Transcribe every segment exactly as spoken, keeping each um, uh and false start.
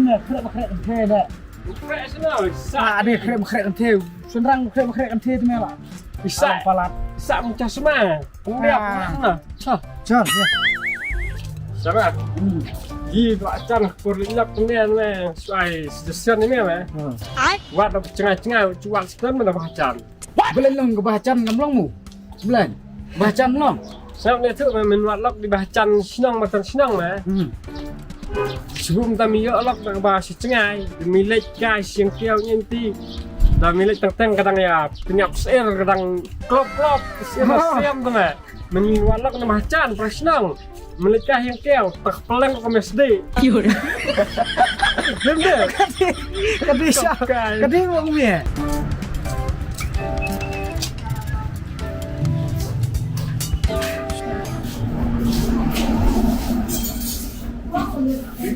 Khrek ba khrek kynthei da. Khrek sino, sa. Ah, ade khrek ba khrek kynthei. Shynrang khrek ba khrek kynthei te me la. Isa. Palat. Isa mung chasma. Pyndiap na. Cha. Cha. Sama. Yi ba chan por lap ne me. Suai suggestion ni me. Wat da chengai chengai chuan setan mana ba chan. Belen long ka ba chan ngam long mu. Belen. Ba chan long. Sngap ne tu me men wat lok di ba chan shnong ba chan shnong me. Hmm. Shibun ta mi ïoh lok da ba shi chengai, mi leit kai siang kiau nyen ti. Da mi leit tang tang kadang ya, penyap ser kadang klop klop, ser siam tu me. Men wat lok na ba chan ba shnong. Melika hiang keo, tak peleng ko mesdi. Kiur. Bende. Kadi sa. Kadi wong mi.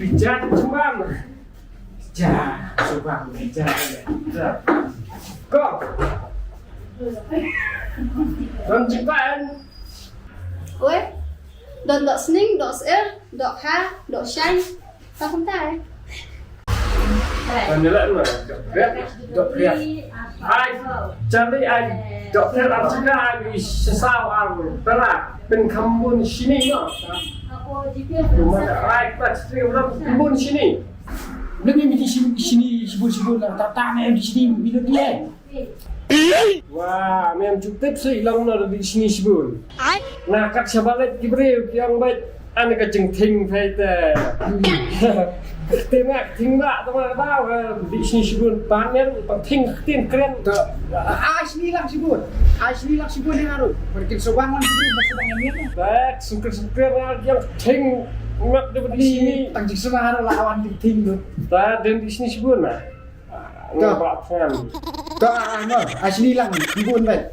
Bijak cuman. Bijak cuman bijak. Kok. Don cepat. Oi, don dok sning, dok sir, dok ha, dok shang. Tau kumta eh. Kan jalan lah. Dok riak. Dok riak. Ai, cari ai. Dok riak ar sida ai di sesau ar. Tara, pin kambun sini no. Cuma ai pas sini belum kambun sini. Belum ni di sini sini sibun sibun lah. Tak tak ni di sini minum dia. Wa, mem ju tip sih long no di sini sibun. Nga kat shabalet ki briew ki ong bait an ka jingthing phai te. Te nga thing ba te ma ba di sini sibun pan ne pan thing tin kren. Ai sini lang sibun. Ai sini lang sibun ni haru. Perkin sobang lang sibun ba sobang ni. Bak sungkir sungkir nga yang thing mak di sini. Tang jing sima haru lawan di thing tu. Ta den di sini sibun na. Ka. Ka, ano, ai sini lang, bun bai.